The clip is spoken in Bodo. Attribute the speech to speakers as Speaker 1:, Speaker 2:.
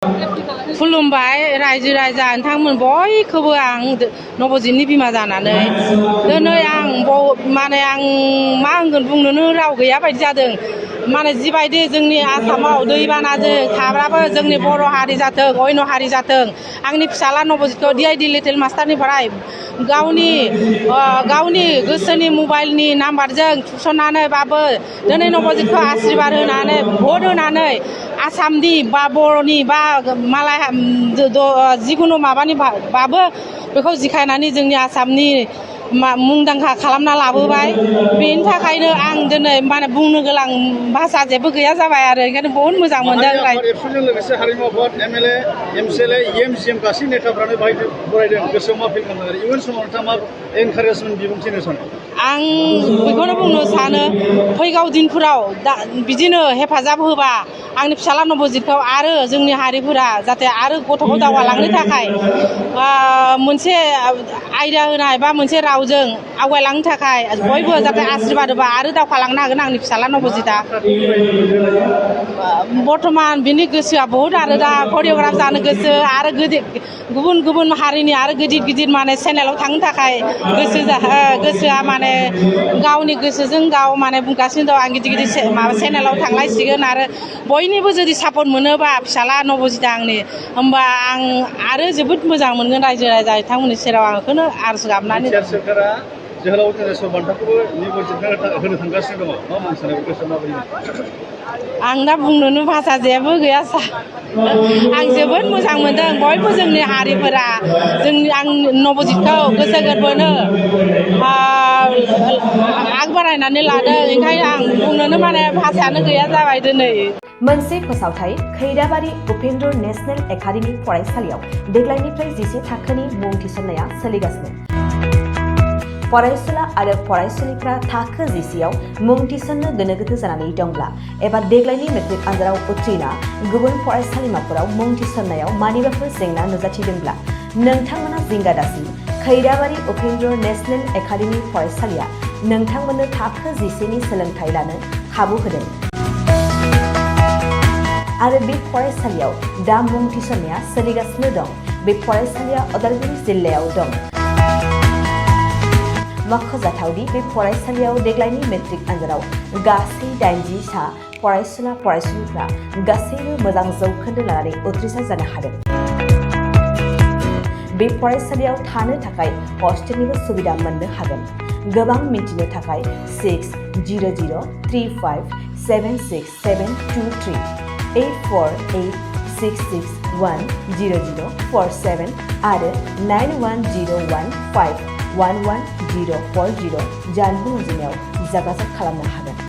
Speaker 1: खुलुमबाय रायजो राजा नोंथांमोन बयखौबो आं नबजितनि बिमा जानानै दिनै आं माने आं मा होनगोन बुंनोनो राव गैया बायदि जादों। माने जिबायदि जोंनि आसामाव दैबानाजों थाब्लाबो जोंनि बर' हारि जाथों अयन' हारि जाथों आंनि फिसाला नबजितखौ DID लिटिल मास्टारनिफ्राय गावनि गोसोनि मबाइलनि नाम्बारजों थुसननानैबाबो दिनै नबजितखौ आशीर्बाद होनानै भट होनानै आसामनि बा बर'नि बा मालाय जिखुनु माबानि बाबो बेखौ जिखायनानै जोंनि आसामनि मुंदांखा खालामना लाबोबाय। बेनि थाखायनो आं दिनै माने बुंनो गोनां भाषा जेबो गैया जाबाय आरो ओंखायनो बहुत मोजां मोनदों।
Speaker 2: एबसुजों लोगोसे हारिमु आफाद MLA MCLA EM गासै नेताफ्रानो बाहाय बरायदों। गोसोआव मा फिल खालामदों? इयुन समाव नोंथाङा मा एनकारेजमेन्ट बिबुंथि होनो सानो?
Speaker 1: आं बेखौनो बुंनो सानो फैगौ दिनफोराव बिदिनो हेफाजाब होबा आंनि फिसाला नबजितखौ आरो जोंनि हारिफोरा जाहाथे आरो गथ'खौ दावगालांनो थाखाय मोनसे आयदा होनाय बा मोनसे रावजों आवगायलांनो थाखाय बयबो जाहाथे आशीर्बाद होबा आरो दावगालांनो हागोन आंनि फिसाला नबजितआ। बर्थमान बिनि गोसोआ बहुत आरो दा करिय'ग्राफ जानो गोसो आरो गुबुन गुबुन हारिनि आरो गिदिर गिदिर माने चेनेलाव थांनो थाखाय गोसोआ माने गावनि गोसोजों गाव माने बुंगासिनो दं आं गिदिर गिदिर माबा चेनेलाव थांलायसिगोन आरो बयनिबो जुदि सापर्ट मोनोबा फिसाला नबजितआ आंनि होमबा आं आरो जोबोद मोजां मोनगोन रायजो राजा बिथांमोननि सेराव आं बेखौनो आरज गाबनानै
Speaker 2: सोरखारा जोहोलाव टेनेस्वर बान्थाखौबो नबजितनो होनो थांगासिनो दङ। मा बुंनो सानो गोसोआव माबायदि?
Speaker 1: आं दा बुंनोनो भाषा जेबो गैया आं जोबोद मोजां मोनदों। बयबो जोंनि हारिफोरा आं नबजितखौ गोसो गोरबोनो आग बारायनानै लादों। ओंखायनो आं बुंनोनो माने भाषायानो गैया जाबाय दिनै।
Speaker 3: मोनसे फोसावथाय खैराबारि उपेन्द्र नेशनेल एकाडेमि फरायसालियाव देग्लायनिफ्राय 10 थाखोनि मुं थिसननाया सोलिगासिनो। फरायसुला आरो फरायसुलिफ्रा थाखो 10आव मुं थिसननो गोनो गोथो जानानै दंब्ला एबा देग्लायनि मेट्रिक आनजादाव उथ्रिना गुबुन फरायसालिमाफोराव मुं थिसननायाव मानिबाफोर जेंना नुजाथिदोंब्ला नोंथांमोना जिंगा दासि खैराबारि उपेन्द्र नेशनेल एकाडेमि फरायसालिया नोंथांमोननो थाखो 10नि सोलोंथाइ लानो खाबु होदों आरो बे फरायसालियाव दा मुं थिसननाया सोलिगासिनो दं। बे फरायसालिया उदालगुरि जिल्लायाव दं। मख'जाथावदि बे फरायसालियाव देग्लायनि मेट्रिक आनजादाव गासै 80 सा फरायसुला फरायसुलिफ्रा गासैबो मोजां जौखोन्दो लानानै उथ्रिसार जानो हादों। बे फरायसालियाव थानो थाखाय हस्टेलनिबो सुबिदा मोननो हागोन। गोबां मिन्थिनो थाखाय 6003576723 8486610047 आरो 9101511040 जानबुं अनजिमायाव जगाजग खालामनो हागोन।